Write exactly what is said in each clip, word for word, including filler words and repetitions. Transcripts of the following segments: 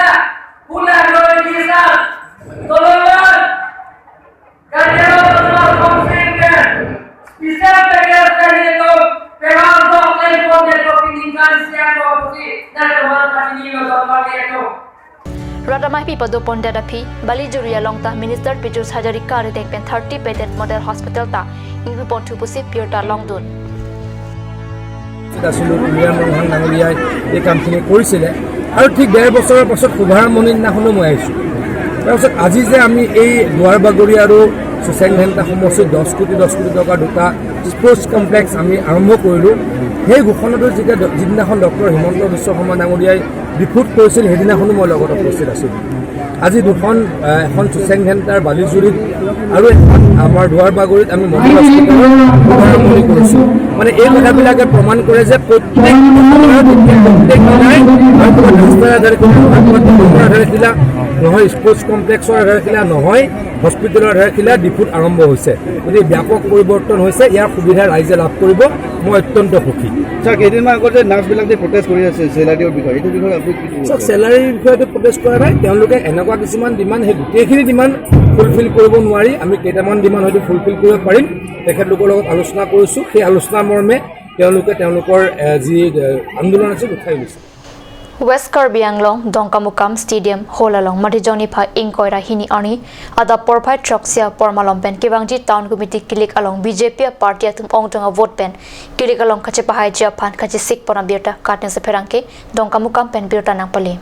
Hala, hala, hala, hala, hala, Special package tadi itu pemang dok telepon dan kopi ningkan siang dua pusi dan teman pati nilo dok pakai itu. Rat amei pi padopondet aphi, Balijuri along ta Minister Pijus Hazarika arideng pen thirty bedded model hospital ta ingpuponthu pusi birta longdun. আছিলো, তুলিৰাম ৰংহাং ডাঙৰীয়াই এই কামখিনি কৰিছিলে। আৰু ঠিক ডেৰ বছৰৰ পাছত শুভাৰম্ভণিৰ দিনাখনো মই আহিছোঁ। তাৰপিছত আজি যে আমি এই দুৱাৰবাগৰি আৰু চুচেংঘেন্তা সমষ্টিত দহ কোটি, দহ কোটি টকাৰ দুটা স্পৰ্টছ কমপ্লেক্স আমি আৰম্ভ কৰিলোঁ, সেই ঘোষণাটো যেতিয়া ড-, যিদিনাখন ডক্টৰ হিমন্ত বিশ্ব শৰ্মা ডাঙৰীয়াই ডিফুত কৰিছিল, সেইদিনাখনো মই লগত উপস্থিত আছিলোঁ। আজি দুখন, আহ, এখন চুচেংঘেন্তাৰ বালিজুৰিত আৰু এখন আমাৰ দুৱাৰবাগৰিত আমি মডেল হস্পিটেলৰ শুভাৰম্ভণি কৰিছোঁ। মানে, এই কথাবিলাকে প্ৰমাণ কৰে যে প্ৰত্যেক সময়ত, প্ৰত্যেক দিনাই, আৰু ক'ৰবাত ৰাস্তাৰ আধাৰে কিলা, আৰু ক'ৰবাত পুখুৰীৰ আধাৰে কিলা, নহয় স্পৰ্টছ কমপ্লেক্সৰ আধাৰে কিলা, নহয় হস্পিটেলৰ আধাৰে কিলা, ডিফুত আৰম্ভ হৈছে। গতিকে ব্যাপক পৰিৱৰ্তন হৈছে, ইয়াৰ সুবিধা ৰাইজে লাভ কৰিব, মই অত্যন্ত সুখী। ছাৰ, কেইদিনমান আগতে নাৰ্ছবিলাক যে প্ৰটেষ্ট কৰি আছে চেলাৰীৰ বিষয়ে, এইটো বিষয়ে আপুনি কি ক'ব? চাওক, চেলাৰীৰ বিষয়েতো প্ৰটেষ্ট কৰা নাই, তেওঁলোকে এনেকুৱা কিছুমান ডিমাণ্ড, সেই গোটেইখিনি ডিমাণ্ড ফুলফিল কৰিব নোৱাৰি, আমি কেইটামান ডিমাণ্ড হয়তো ফুলফিল কৰিব পাৰিম। তেখেতলোকৰ লগত আলোচনা কৰিছোঁ, সেই আলোচনা মৰ্মে তেওঁলোকে তেওঁলোকৰ, এ, যি, এ, আন্দোলন আছিল উঠাই লৈছে। West Karbi Anglong, Dongkamukam Stadium Hall along Matijong niphai ingkoi ra hini arni adap porphai throksi apor malom pen kevangji Town Committee kilik along B J P a party atum ongdung a vote pen kilik along kachepahaiji aphan kachesik pon abirta katne se pherangke Dongkamukam pen birta nangpale.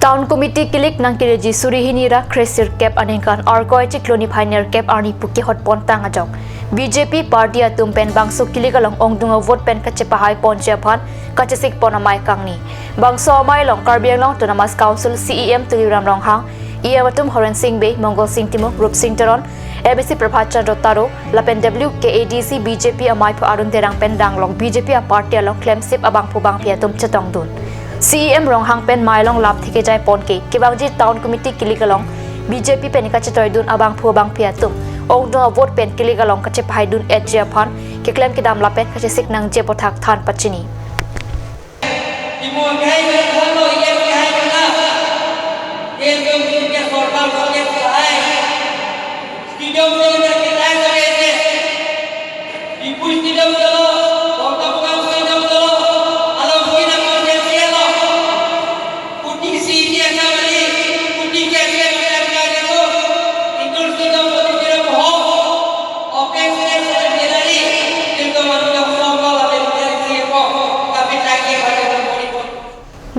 Town Committee kilik nangkeleji suri hini ra kresirkep aningkan Arkoi chiklo niphai nerkep arni pu kehot pontang ajok B J P party atum pen bangso kilik along ongdung a vote pen kachepahai ponji aphan kachesik pon amei kangni. Bangso amei along Karbi Anglong Autonomous Council C E M Tuliram Ronghang, E M atum Horen Sing Bey, Mongol Sing Timung, Rup Sing Teron, M A C Prabhat Chandra Taro, lapen W K A D C B J P amaiphu Arun Terang pen ranglok B J P a party along klemsip abangphu bangphi atum chetongdun. C E M Ronghang pen mei along lamthe kejai pon ke, kevangji Town Committee kilik along B J P pen kachetoidun abangphu bangphi atum ongdung a vote pen kilik along kachepahaidun etji aphan keklem kedam lapen kachesik nangji aputhak than pachini.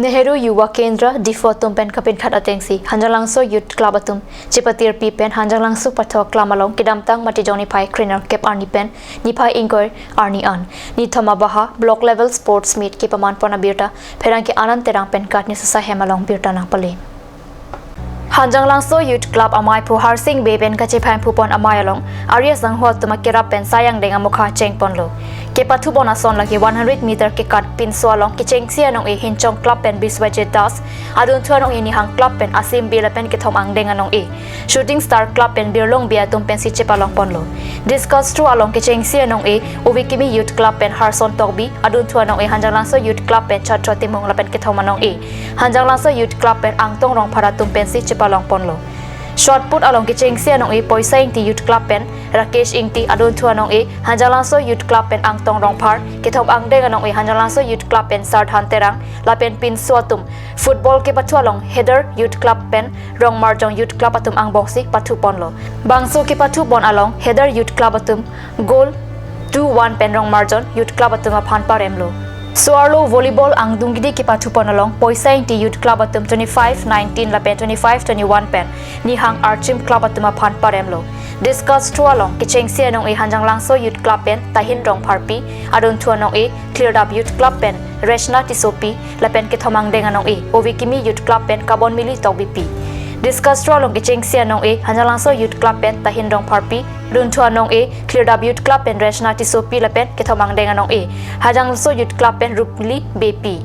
Nehru Yuva Kendra, Diphu atum pen kapinkhat atengsi Hanjanglangso Youth Club atum chepatirpi pen Hanjanglangso Pathok Klam along kedamtang Matijong niphai krenerkep arni pen niphai ingkoi arni an nithom abaha Block Level Sports Meet kepaman pon abirta pherangke Anand Terang pen Katni Sasa hem along birta nangpale. Hanjanglangso Youth Club amei aphu Harsing Bey pen kachephai phu pon amei along ari asangho atum akerap pen sai angdeng amokha cheng ponlo. Kepathu pon ason lake one hundred meter kekat pinso along kechengsi anong-e Hinchong Club pen Biswajit Das, adunthu anong-e Nihang Club pen Asim Bey lapen kethom angdeng anong-e Shooting Star Club pen Birlong Bey atum pensi chepalong ponlo. Discus throw along kechengsi anong-e Ovikimi Youth Club pen Harson Tokbi, adunthu anong-e Hanjanglangso Youth Club pen Chatra Timung lapen kethom anong-e Hanjanglangso Youth Club pen Angtong Rongphar atum pensi chepalong ponlo. Shot put along kechengsi anong-e Poisa Ingti Youth Club pen Rakesh Ingti, adunthu anong-e Hanjanglangso Youth Club pen Angtong Rongphar, kethom angdeng anong-e Hanjanglangso Youth Club pen Sardhan Terang, lapen pinso atum football kepathu along Heather Youth Club pen Rongmarjong Youth Club atum angbongsi pathu ponlo. Bangso kepathu pon along Heather Youth Club atum goal two one pen Rongmarjong Youth Club atum aphan paremlo. So-arlo volleyball angdung kidi kepathu pon along Poisa Ingti Youth Club atum twenty-five nineteen lapen twenty-five twenty-one pen Nihang Archim Club atum aphan paremlo. Discus throw along kechengsi anong-e Hanjanglangso Youth Club pen Tahin Rongpharpi, adunthu anong-e Clear Up Youth Club pen Reshna Tissopi, lapen kethom angdeng anong-e Ovikimi Youth Club pen Kabonmili Tokbipi. Discus throw along kechengsi anong-e Hanjanglangso Youth Club pen Tahin Rongpharpi, adunthu anong-e Clear Up Youth Club pen Reshna Tissopi lapen kethom angdeng anong-e Hanjanglangso Youth Club pen Rupmili Beypi.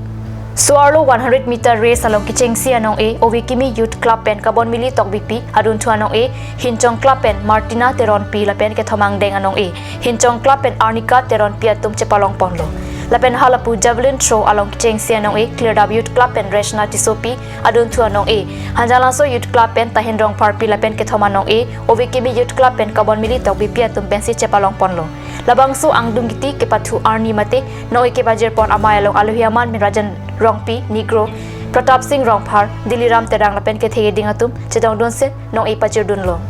So-arlo one hundred meter race along kechengsi anong-e Ovikimi Youth Club pen Kabonmili Tokbipi, adunthu anong-e Hinchong Club pen Martina Teronpi lapen kethom angdeng anong-e Hinchong Club pen Arnika Teronpi atum chepalong ponlo. Lapen halapu javelin throw along kechengsi anong-e Clear Up Youth Club pen Reshna Tissopi, adunthu anong-e Hanjanglangso Youth Club pen Tahin Rongpharpi lapen kethom anong-e Ovikimi Youth Club pen Kabonmili Tokbipi atum pensi chepalong ponlo. Labangso angdung kiti kepathu arni mate nong-e kepajir pon amei along alohi aman pen Rajan Rongpi, Negro, Pratap Singh Rongphar, Diliram Terang lapen kethe keding atum chetongdunsi nong-e pajirdunlo.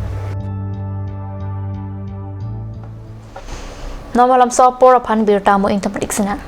Non malomso apor aphan birta mo ingtum patik sina.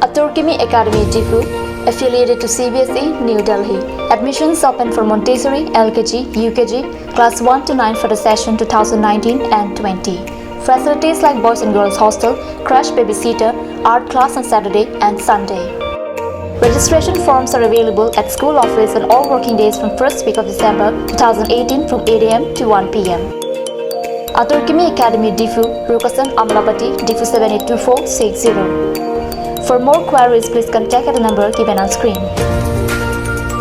Atur Kimi Academy Diphu, affiliated to C B S E, New Delhi. Admissions open for Montessori, L K G, U K G, class one to nine for the session two thousand nineteen and twenty. Facilities like boys and girls hostel, crash babysitter, art class on Saturday and Sunday. Registration forms are available at school office on all working days from first week of December two thousand eighteen from eight A M to one P M. Atur Kimi Academy Diphu, Rukasan Amlapati, Diphu seven eight two four six zero. For more queries, please contact at the number given on screen.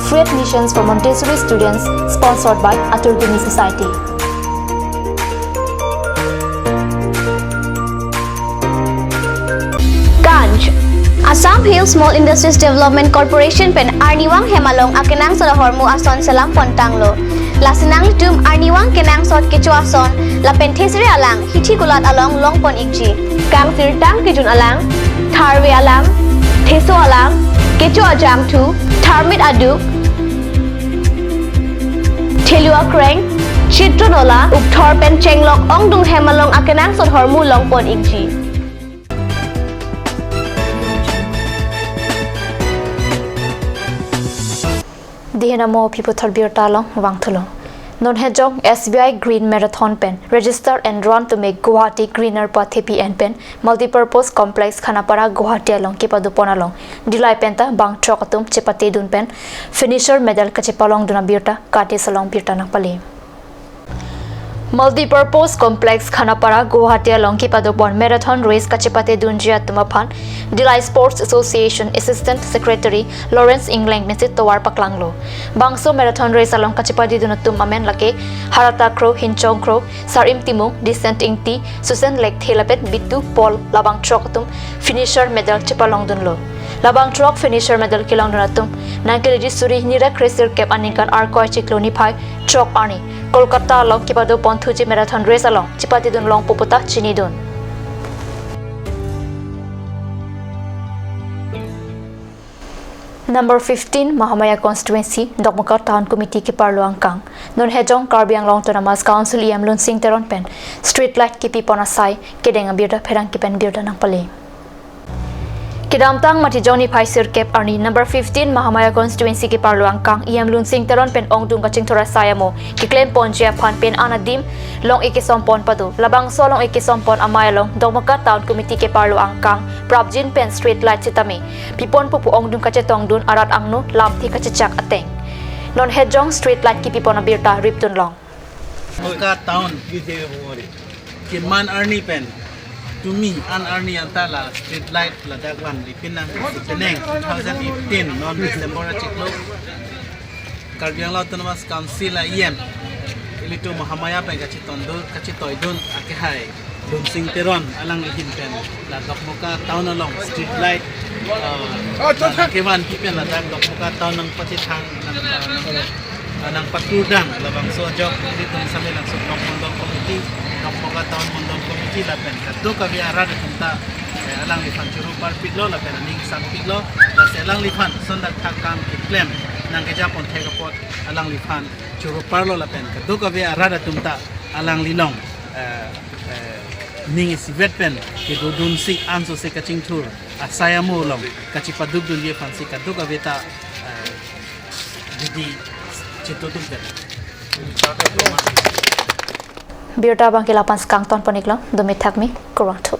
Free admissions for Montessori students, sponsored by Atur Kimi Society. Ganj. Assam Hill Small Industries Development Corporation pen arnivang hem along akenangsot ahormu ason selam pon tanglo. Lasi nanglitum arnivang kenangsot kecho ason lapen thesere alang hithi kulat along long pon ikji. Kangsirtang kejun alang, tharve alang, theso alang, kecho ajangthu, tharmit aduk, thelu akreng, chitro nola, ukthor pen chenglok ongdung hem along akenangsot ahormu long pon ikji. Dihena mo aphi puthot birta along vangthulo. Non hejong S B I Green Marathon pen Register and Run to Make Guwahati Greener pathepi en pen Multipurpose Complex Khanapara Guwahati along kepadopon along Dillai penta bang throk atum chepatedun pen finisher medal kachepalongdun abirta KAT News along birta nangpale. Multipurpose Complex Khanapara Guwahati along kepadopon marathon race kachepatedunji atum aphan Dillai Sports Association Assistant Secretary Lawrence Engleng pensi tovar paklanglo. Bangso marathon race along kachepatedun atum amen lake Harata Kro, Hinchong Kro, Sarim Timung, Decent Ingti, Susan Lekthe lapen Bitu Paul, labang throk atum finisher medal chepalongdunlo. Labang throk finisher medal kelongdun atum nangkeleji suri hini ra kresirkep aningkan Arkoi chiklo niphai throk arni Kolkata along kepadoponthuji marathon race along chepatedun longpo puta chinidun. Number fifteen Mahamaya Constituency, Dokmoka Town Committee keparlo angkang. Non hejong Karbi Anglong Autonomous Council E M Lunsing Teron pen street light kepipon asai kedeng abirta pherangke pen birta nangpale. Kedamtang Matijong niphai sirkep arni number fifteen Mahamaya Constituency keparlo angkang E M Lunsing Teron pen ongdung kachingthur asai amo keklemponji aphan pen an adim long-ik kesompon pado. Labangso long-ik kesompon amei along Dokmoka Town Committee keparlo angkang prapjin pen street light sitame piponpo pu ongdung kachetongdun arat angno lamthe kachechak ateng. Non hejong street light kepipon abirta ripdunlong. Dokmoka Town keman arni pen tumi an arni anta la street light ladak vanpipin nang, penang two thousand eighteen non December achiklo Karbi Anglong Autonomous Council a E M ilitum Mahamaya pen kachitondun, kachitoidun akehai Lunsing Teron alangli ahin pen la Dokmoka Town along street light, uh, kevanpi pen ladak Dokmoka Town nangpachethang, nang, uh, nang, uh, nangpaturdang. Labangso ajok ilitum Samelangso Block Mondol Committee, Dokmoka Town Mondol Committee lapen kadokave arat atum ta, eh, alangliphan choro parpiklo lapen aning sangpiklo, lasi alangliphan sondak thak kam keklem nangkejapon thek apot alangliphan choro parlo lapen kadokave arat atum ta alangli along, eh, eh, ning isivet pen kedodunsi ansose kachingthur asai amo along kachepadukdunji aphansi kadokave ta, eh, didi chitodun pen. Birta abangke la-an si kangtonpon-iklo, dome thakme, kurvangthu.